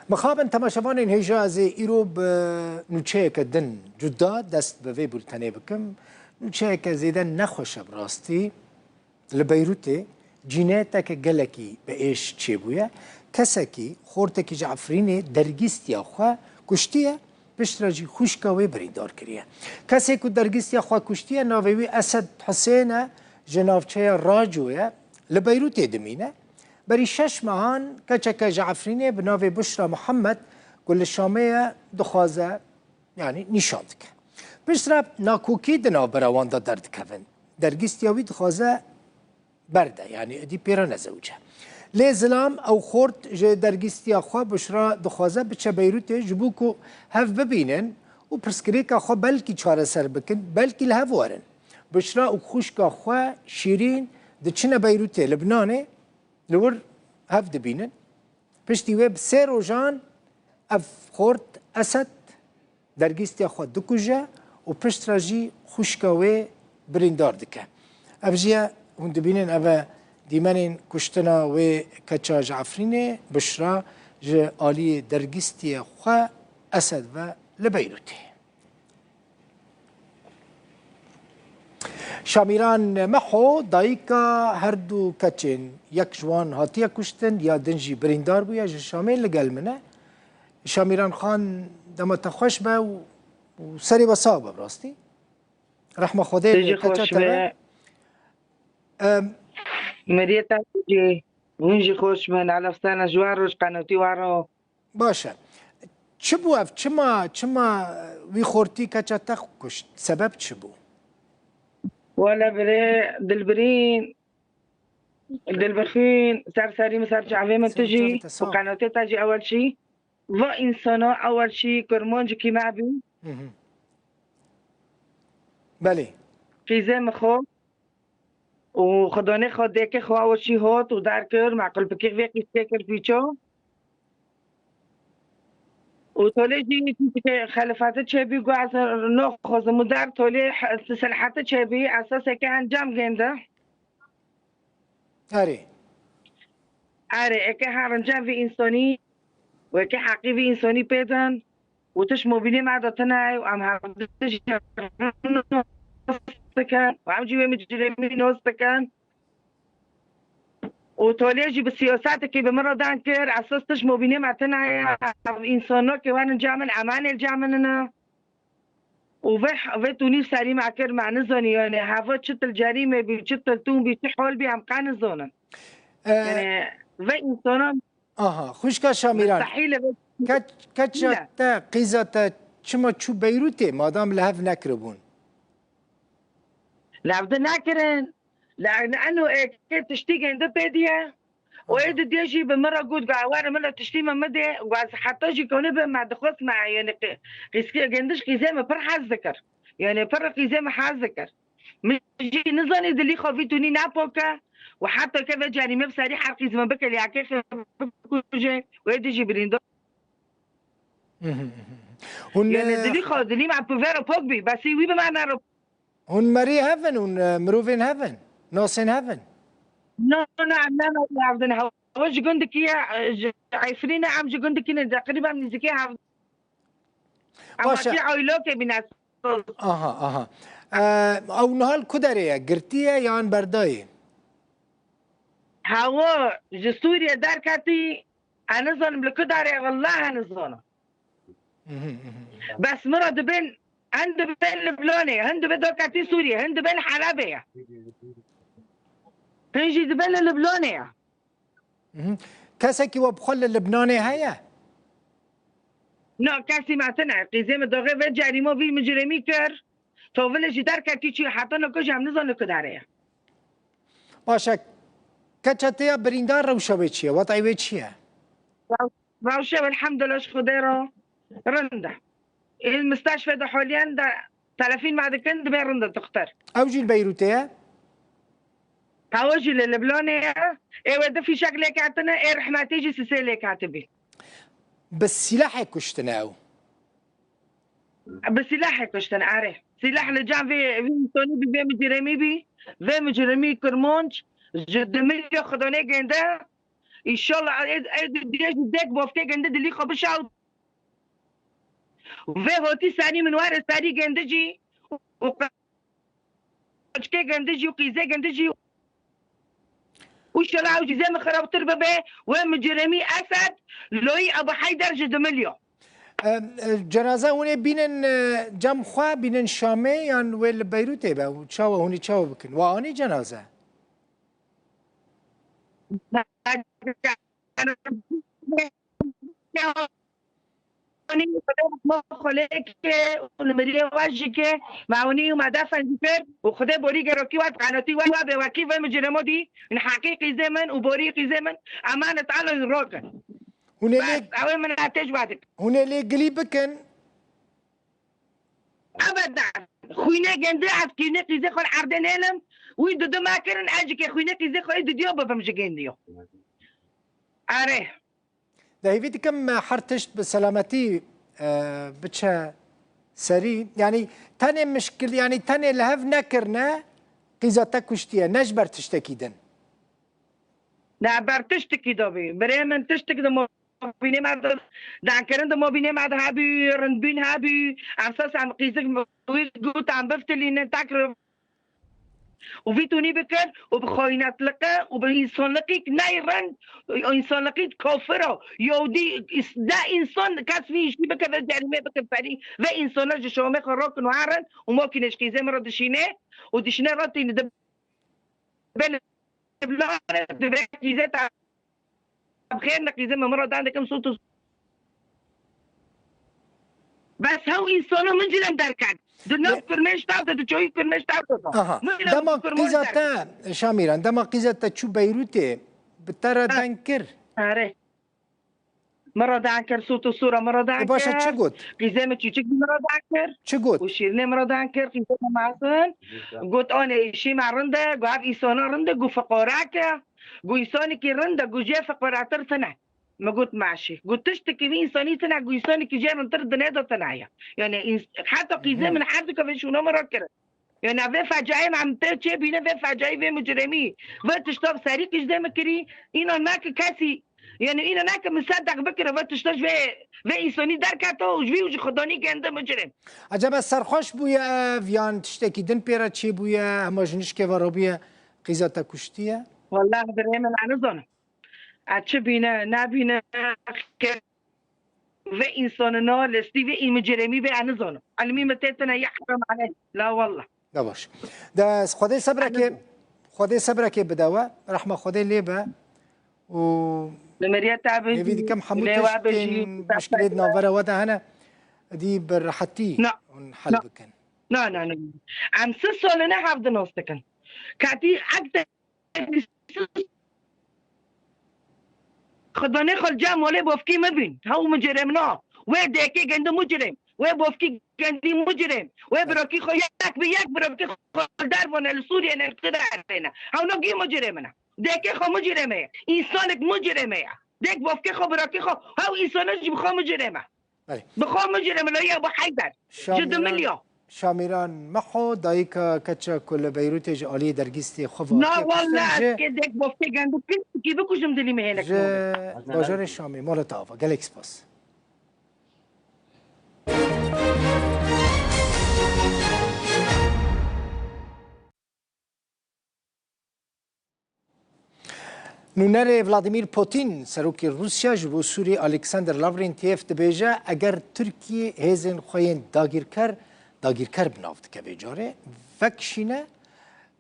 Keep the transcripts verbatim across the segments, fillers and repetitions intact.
Mixabin temaşevanên hêja, ez ê îro bi nûçeyeke din cuda dest bi vê bultenê bikim. Nûçeyeke zêde nexweş e bi rastî. Li Beyrûtê cînayeteke gelekî bi êş çêbûye. Kesekî, xortekî ji Efrînê dergîstiya xwe kuştiye, piştre jî xwişka wê birîndar kiriye. Kesê ku dergîstiya xwe kuştiye, navê wî Esed Husên e, ji navçeya Raco ye, li Beyrûtê dimîne. Berî şeş mehan keçeke ji Efrînê bi navê Buşra Muhammed ku li Şamê ye dixwaze, yanî nîşan dike. Piştre nakokî di navbera wan de derdikevin. Dergîstiya wî dixwaze berde, yanî êdî pê re nezewce. Lê zilam ew xort ji dergîstiya xwe Buşra dixwaze biçe Beyrûtê ji bo ku hev bibînin û pirsgirêka xwe belkî çareser bikin, belkî li hev werin. Buşra û xwişka xwe Şîrîn diçine Beyrûtê, Libnanê, li wir hev dibînin. Piştî wê bi sê rojan ev xort Esed dergîstiya xwe dikuje û piştre jî xwişka wê birîndar dike. Ev jî ye, hûn dibînin, ev e dîmenên kuştina wê keça ji Efrînê, Bişra, ji aliyê dergîstiyê xwe Esed ve li Beyrûtê. Şamîran Meho, dayika her du keçên, yek ji wan hatiye kuştin, ya din jî birîndar bûye, ji Şamê li gel min e. Şamîran Xan, dema te xweş be û, û serê we sax be, bi rastî. Rehma Xwedê Te jî li keça xweş te be. be. Em, Meriyê te jî, hûn jî xweş bin. Elef sene ji wan roj qenotî wan ro. Baş e. Çi bû ev? Çima, çima wî xortî keça te kuşt? Sebeb çi bû? Wele birê, dilbirîn, dilbixîn, ser serî min, ser çavê min tu Ser jî, çavê te û sağ ol. Qenotê te jî ewel şî. Va însana ewel şî kurmancikî me bî. Hı hı. Belê. Qîzê min xwe û xwedanê xwe dêkê xwe ewel şî hat û derkir, me qulpikê vê qîzkê kir pîço. Û tolê jî tiştekê xelifete çêbî, got ez naxwazim û der tolê he-, selahete çêbî, esaseke encam gênde. Erê. Erê, eke her encam vî însonî, û eke heqî vî însonî pê din, û tişt mobînê me de tune ye, û em hevdû jî nas dikin, û em jî wê micremî nas dikin. Û tolê jî bi siyasetekî bi min re dan kir, esas tişt mobînê me tune ye, ev însonokê werin ca min, emanê li ca min ne. Û vê, vê tûnî serî me kir, me nizanî, yani, heva çi til cerîmê bî, çi til tûn bî, çi hol bî, em qe nizanin. E, Yani, vê însanan aha, xwişka Şamîran, mustehîl e vê ke-, keça Bîle. te, qîza te çima çû Beyrûtê, madam li hev nekiribûn? Li hev di nekirin. Li, li eno êkê tiştî gêndi pê diye. Û ê Aha. di diye jî bi min re got, got, "Were min re tiştî min bidê." Got, "Ez heta jî konî bim, me dixwest me, yani, qî-, qîzkê gendiş qîzê min pir hez dikir. Yani, pir qîzê min hez dikir. Min jî nizanî dilî xwe vî tûnî nepoke û heta ke vê cerîmê bi serî her qîz min bike, lê eke xwe bikuje û ê di jî birîndar." Mhm, mhm. Hûn, Yani, e, dilî xwe, dilî me bi vê re pok bî, besî wî bi me nero. Hûn merî hev in, hûn, e, mirovên hev in, nasên hev in? Na, na, em ne merî hev din. Hewa ji gundikî ye, e, ji Efrîn e, em ji gundikî ne, teqrîben nîzikê hev. Em Baş e. wekî aylokê bîne. Aha, aha. E, ew niha li ku derê ye? Girtî ye yan berdayê? Hewa ji Sûriye derketî, ez nizanim li ku derê ye, welleh ez nizanim. Mhm, mhm. Bes min re dibên, hin dibên Liblanê, hin dibe derketî Sûriye, hin dibên Helebê ye. Hin jî dibên li Liblanê ye. Mhm. Kesekî we bi xwe li Libnanê heye? Na, kesî me tune. Qîzê min daxê vê cerîma vî micremî kir. Tovile jî derketî çû, heta niko jî em nizanin ku derê ye. Baş e. Keça te ya birîndar rewşa wê çi ye? Watayê wê çi ye? Rew-, rewşa wê elhamdulillah ji Xwedê re rind e. Ê misteşfê de holiyen de telefîn me dikin, dibê rind e dixtir. Ew jî li Beyrûtê ye? Ew jî li Liblanê ye. Ê wê du fîşek lê ketine, ê rehmetî jî sisê lê ketibî. Bi sîlehê kuştine ew? Bi sîlehê kuştin, erê. Sîleh li cem vê, vê însanî bî, vê micremî bî, vê micremî Kirmanc ji dimilya Xwedonê gênde, Înşallah ê, ê, dê jî dek bofkê gende dilî xwe bişa û vê hotî serî min were serî gende jî û qeçkê gende jî û qîzê gende jî. Û şela ew jî zê min xirabtir bibe, wê miciremî Esed, loyî Ebu Heyder ji dimilyo. E, e, cenaze hûn ê bînin, e, cem xwe, bînin Şamê yan wê li Beyrûtê be? Û çawa hûn ê çawa bikin? Wa anî cenaze? Xwedê ma xwelê ke û li miriyê we jî ke, ma hûnî û me defin jî kir û Xwedê borî gerokî we, qenotî we, we bêwekî ve miciremo dî, in heqî qîzê min û borî qîzê min, emanet alo in rokin. Hûn ê lê, Bes, ew ê min etê ji we dikin. Hûn ê lê gilî bikin. Ebeden. Xwînê gende ez xwînê qîzê xwe li erdê nêlim. Wî didi me kirin, ez jî ke xwînê qîzê xwe ê didiyo bibim ji gendiyo. Erê. De hêvî dikim her tişt bi selametî, e, biçe serî. Yanî tenê mişkil, yanî tenê li hev nekirine qîza te kuştiye, ne ji ber tiştekî din. Ne ber tiştekî de bî. Birê min tiştek di mobînê me de, dankirin di mobînê me de hebû, rindbûn hebû. Em sas em qîzik wî got em biftilînin tekr û vî tunî bikir û bi xayînetliqe û bi însanliqîk ney rind, însanliqîk kafir o. Yewdî is-, ne însan kes vî îşî bike ve cerîme bike ferî. Ve însana ji şomê xwe rokin û herin û mokîne ji qîzê min re dişîne û dişîne re tîni di Belê, belê, divê qîzê te bi xêr ne, qîzê me, min re dan dikim sût û Bes hew însana min cilem derket. Di nav Ne- kirmêj tav de, di çoyî kirmêj tav de. Aha. Min cilem Dema kirmêj qîza derket. te, Şamîran, dema qîza te çû Beyrûtê, bi te re Ha. deng kir. Erê. Min re dan kir, sût û sûra min re dan E, başa çi kir. got? Qîzê min çûçik min re dan kir. Çi got? Û şîrnê min re dan kir, qîzê min mezin. Got, anê, îşî me rind e, got, ev îsana rind e, got, fiqarak e. Got, îsanekî rind e, got, jê fiqaretir tine. Min got, meşî. Got, tiştekî vî însanî tine, got, însanekî jê rindtir dinê de tine ye. Yani, îns-, heta qîzê Hı. min her du kevê şûna min re kirin. Yani vê fecayê em tê çê bîne, vê fecayê, vê micremî, vê tişta bi serî qîzdê min kirî, îna neke kesî, yani îna neke min sedeq bikire, vê tişta ji vê, vê însanî derketo û ji vî û ji Xudanî gende micrem. Ecebe serxweş bûye ev yan tiştekî din pê re çêbûye, hema ji nişkê ve rabûye qîza te kuştiye? Wallahî birê min, ez nizanim. Ez çi bîne, nebîne, vê însanina listî vê î micremî vê ez nizanim. Ilmî min tê tine ya heram aleyh. La wallah. Ne baş. De Xwedê sebrekê, Ez nizanim. Xwedê sebrekê bide we. Rehma Xwedê lê be. Û Li miriyet te hêvî bî, dikim hemû lê we tiştên bijî, muşkilê di navbera we de hene. Dî bi rehetî Na. hûn hel Na. bikin. Na, na, na. Em sih sal ne hev dinas dikin. Katî ek Xudanê xwe li cem olê bofkî min bîn. Hew mucirem na. Wê dekê gendi mucirem. Wê bofkî gendi mucirem. Wê birokî xwe yek bi yek birokî xwe li dervane li Sûriye ne li dervane. Hew no gî mucirem ne. Dekê xwe mucirem e. Însanek mucirem e ya. Dek bofkê xwe birokî xwe. Hew însana jî bi xwe mucirem e. Belê. Bi xwe mucirem lo ya Ebu Heyder. Ji Şamîran, dimilya. Şamîran Meho, dayika keça ku li Beyrûtê ji aliyê dergîstê xwe ve Na hatin kuştin, wallah, ji, ke dek bofte gendu, piskî bikujim dilî me hênek ji bajarê Şamê. Mala te ava. Gelek spas. Nûnerê Vladimir Putin, serokê Rûsya, ji bo Sûriyê Alexander Lavrentiev dibêje, eger Tirkiye hêzên xwe yên dagîrker, dagîrker bi nav dike vê carê, vekişîne,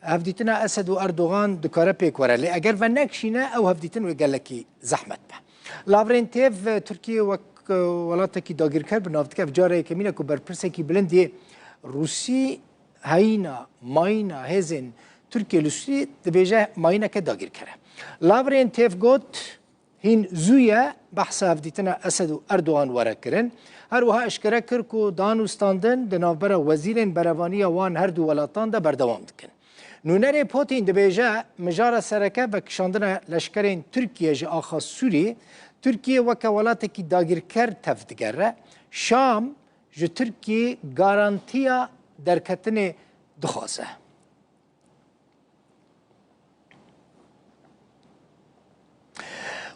hevdîtina Esed û Erdogan dikare pêk were. Lê eger venekişîne, ew hevdîtin wê gelekî zehmet be. Lavrentiev, Tirkiye wek, e, welatekî dagîrker bi nav dike. Ev cara yekemîn e ku berpirsekî bilind yê Rûsî heyîna mayîna hêzên Tirkiye li Sûriyê dibêje mayîneke dagîrker e. Lavrentiev got, hîn zû ye behsa hevdîtina Esed û Erdogan were kirin. Her wiha eşkere kir ku danûstandin di navbera wezîrên berevaniya wan her du welatan de berdewam dikin. Nûnerê Putin dibêje, mijara sereke vekişandina leşkerên Tirkiye ji axa Sûriyê, Tirkiye weke welatekî dagîrker tevdigere, Şam ji Tirkiyê garantiya derketinê dixwaze.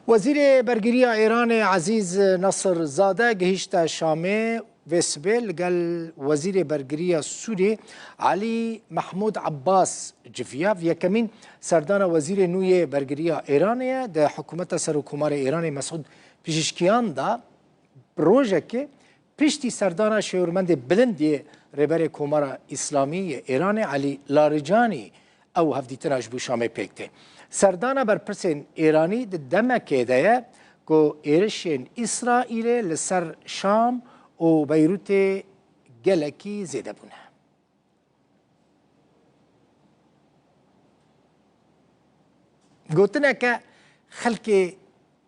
Wezîrê Bergiriya Îranê Ezîz Nasir Zade gihîşte Şamê vê sibê li gel Wezîrê Bergiriya Sûriyê Elî Mehmûd Ebbas civiya. Yekemîn serdana Wezîrê nû yê Bergiriya Îranê ye. Di hikûmeta Serokkomarê Îranê Mesûd Pişîşkiyan de rojekê piştî serdana şêwirmendê bilind yê Rêberê Komara Îslamî yê Îranê Elî Laricanî ew hevdîtina ji bo Şamê pêk tê. Serdana berpirsên Îranî di demekê de ye ku êrişên Îsraîlê li ser Şam û Beyrûtê gelekî zêde bûne. Gotineke xelkê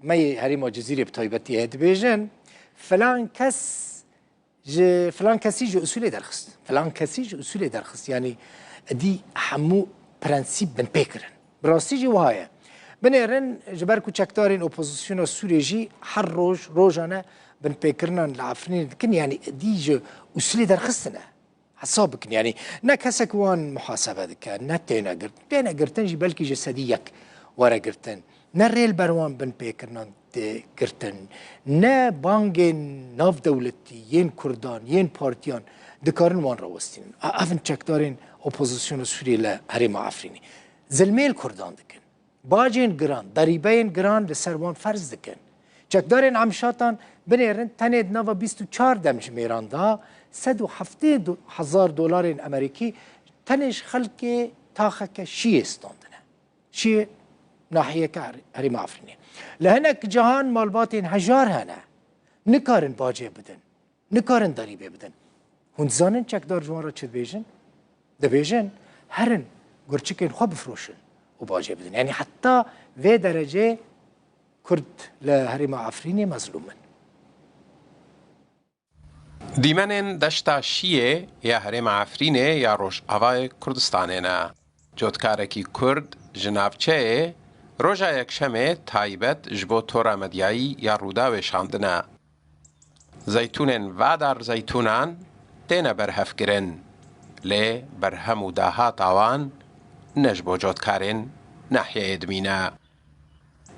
me yê herêma Cizîrê bi taybetî heye dibêjin, filan kes ji filan kesî ji usulê derxist. Filan kesî ji usulê derxist. Yanî edî hemû prensîp binpê kirin. Bi rastî jî wiha ye. Binêrin, ji ber ku çekdarên opozisyona Sûrê jî her roj, rojane binpêkirinan li Efrînê dikin, yanî edî ji usulê derxistine. Hesab bikin, yanî ne kesek wan muhasebe dike, ne têne girtin. Têne girtin jî belkî ji sedî yek were girtin. Ne rê li ber wan binpêkirinan tê girtin, ne bangên navdewletî yên Kurdan, yên partiyan dikarin wan rawestînin. A, ev in çekdarên opozisyona Sûriyê li herêma Efrînê. Zilmê li Kurdan dikin. Bacên giran, derîbeyên giran li ser wan ferz dikin. Çekdarên Emşatan binêrin tenê di nava bîst û çar demjimêran de sed û heftê do-, hezar dolarên Amerîkî tenê ji xelkê taxeke Şiyê standine. Şiyê nahiyeke her-, herêma Efrînê. Li hinek cihan malbatên hejar hene. Nikarin bacê bidin. Nikarin derîbê bidin. Hûn dizanin çekdar ji wan re çi dibêjin? Dibêjin, herin gurçikên xwe bifroşin û bacê bidin. Yanî heta vê derecê Kurd li herêma Efrînê mezlûm in. Dîmenên deşta Şiyê ya herêma Efrînê ya Rojavayê Kurdistanê ne. Cotkarekî Kurd ji navçeyê roja Yekşemê taybet ji bo tora medyayî ya Rûdawê şandine. Zeytûnên Vadar Zeytûnan têne berhevkirin, lê berhem û dahata wan ne ji bo cotkarên nahiyeyê dimîne.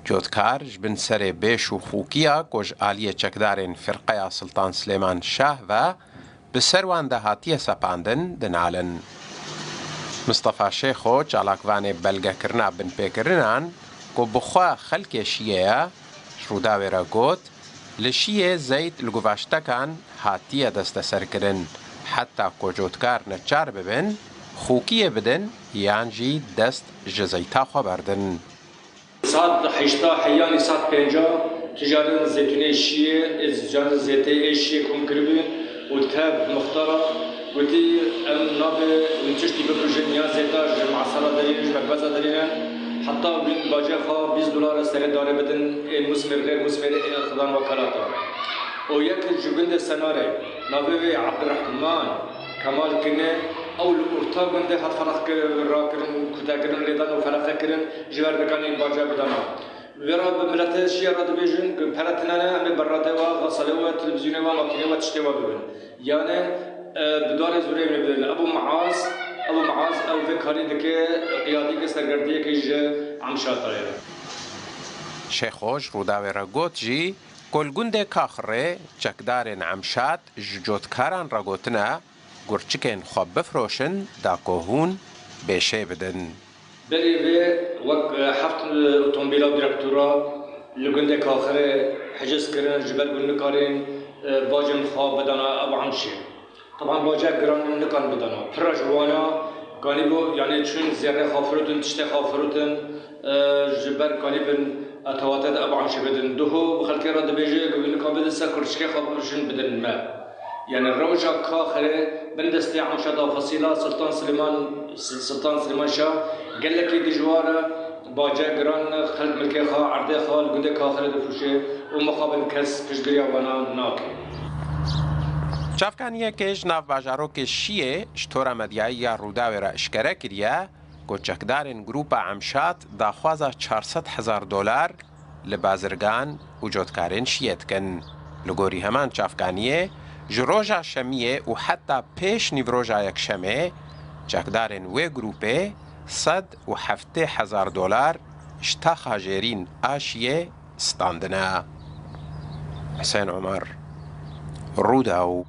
Cotkar ji bin serê bêş û xûkiya ku ji aliyê çekdarên firqeya Siltan Silêman Şah ve bi ser wan de hatiye sepandin, dinalin. Mistefa Şêxo, çalakvanê belgekirina binpêkirinan ku bi xwe xelkê Şiyê ye, ji Rûdawê re got, li Şiyê zeyt li guvaştekan hatiye desteserkirin, heta ku cotkar neçar bibin, xûkiyê bidin yan jî dest ji zeyta xwe berdin. Saet heşta heyanî saet pênca ticarin zeytûnê Şiyê, ê ticarin zeytê ê Şiyê kom kiribû û tev muxtara gotî, em nabe hûn tiştî bikujin ya zeyta ji masala derî ne, ji mekbeza derî ne, heta wî bacê xwe bîst dolar serê darê bidin, ên musmêr, xêr musmêr ê xidan wekalata. Û yek ji gundê Senarê, navê wê Abdurrahman Kemal Kine, ew li orta gundê hat feleq kir-, rakirin, kutekirin, lêdan û feleqe kirin, ji ber nikanî baca bidana. Vê re bi miletê Şiya re dibêjin, ku pere tune ne, em ê berradê we, xesalê we, televîzyonê we, makînê we, tiştê we bibin. Yanê, e, bi darê zûrê em ê bidin. Ebu Meaz, Ebu Meaz ew vê karî dike, qiyadîke sergerdiyekê ji Emşatayê. Şêxo ji Rûdawê re got jî, ku li gundê Kaxirê çekdarên Emşat ji cotkaran re gotine, gurçikên xwe bifroşin da ku hûn bêşê bidin. Berê vê wek, e, heft, e, otomobîla direktora li gundê Kaxirê hiciz kirin, ji ber ku nikarên, e, bacên xwe bidana ev Emşê. Teban baca giran nikan bidana. Pira ji wana ganî bû, yanî çûn zêrê xwe firotin, tiştê xwe firotin, e, ji ber ganî bin etewate de ev Emşê bidin. Duho bi xelkê re dibêje, ku nikan bidin ser kurçikê xwe bifroşin bidin me. Yanî rewşa Kaxirê bin destê Emşa da Fasîla Sultan Silêman, Sultan Silêman Şah gelekî dijwar e, bace giran e, xelk milkê xwe, erdê xwe li gundê Kaxirê difroşe û mixabin kes piştgiriya wana nake. Çavkaniyekê ji nav bajarokê Şiyê ji tora medyayî ya Rûdawê re eşkere kiriye ku çekdarên Grûpa Emşat daxwaza çar sed hezar dolar li bazirgan û cotkarên Şiyê dikin. Li gorî heman çavkaniyê, ji roja Şemiyê û heta pêş nîvroja Yekşemê, çekdarên wê grûpê sed û heftê hezar dolar ji taxa jêrîn a Şiyê standine. Hüseyin Omer, Rûdaw.